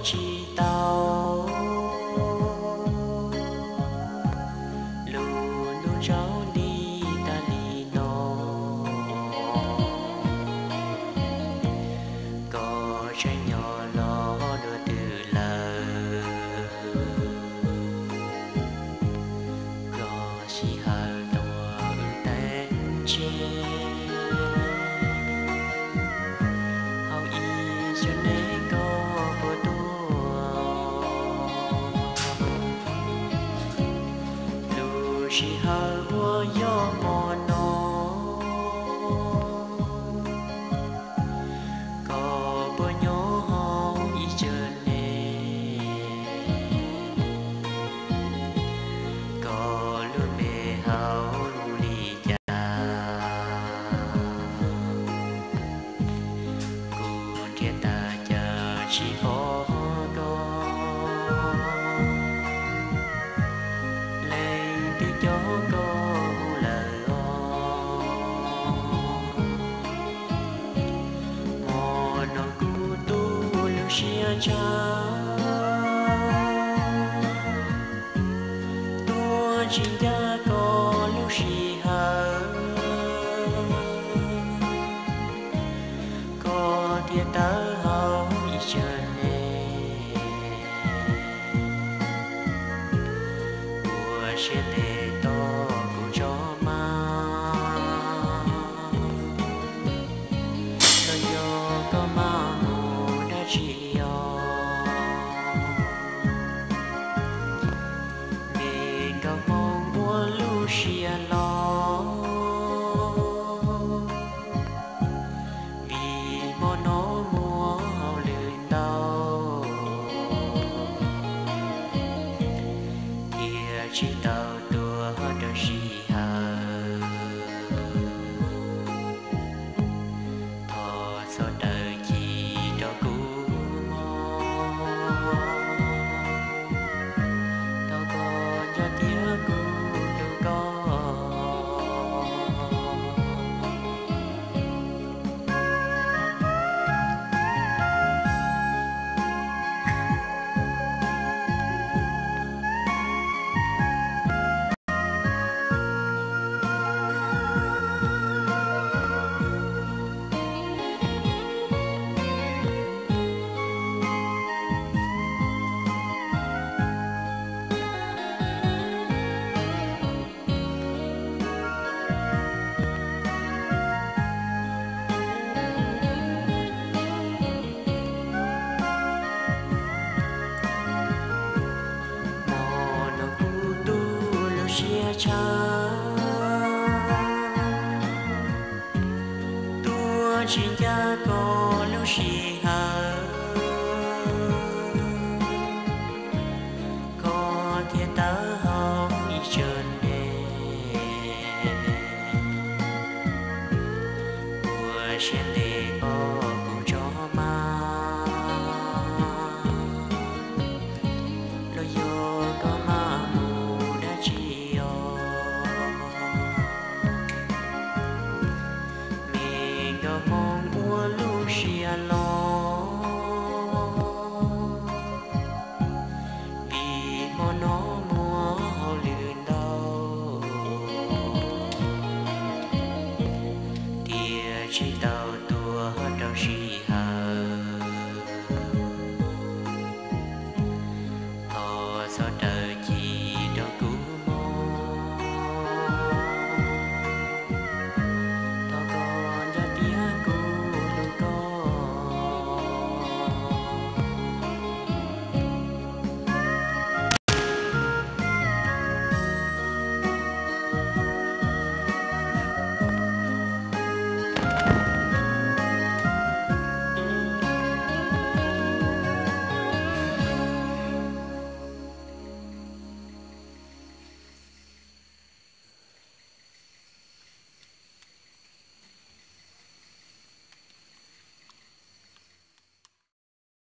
tsis tau. Lub ntuj ntsaub nti tag li no, koj tseem nyob los dua twg lawm? Koj sij hawm tuaj wb teem tseg, hauv ib xyoos ne koj puas tuaj? Lub sij hawm uas yog hmo no, koj puas nyob hauv ib xyoos ne? Koj lub npe hu li cas? Kuv nrhiav tas cas tsis pom koj, leej twg coj koj mus lawm os? Hmo no kuv tu lub siab tshaj, tuaj tsis ncaj koj lub sij hawm, koj thiaj tawm hauv ib xyoos ne. Ua siab ntev tos kuv tso mas, los yog koj mam mus dab tsi os? Me nkauj hmoob ua lub siab los, vim hmo no muaj hauj lwm ntau, thiaj tsis tau tuaj rau sij hawm. Thov txhob raws cim rau kuv mog, thov koj nco tias kuv hlub koj. Hmo no kuv tu lub siab tshaj, tuaj tsis ncaj koj lub sij hawm, koj thiaj tawm hauv ib xyoos ne. Ua siab ntev tos kuv tso mas, los yog koj mam mus dab tsi os? Me nkauj hmoob ua lub siab los, vim hmo no muaj hauj lwm ntau, thiaj tsis tau tuaj rau sij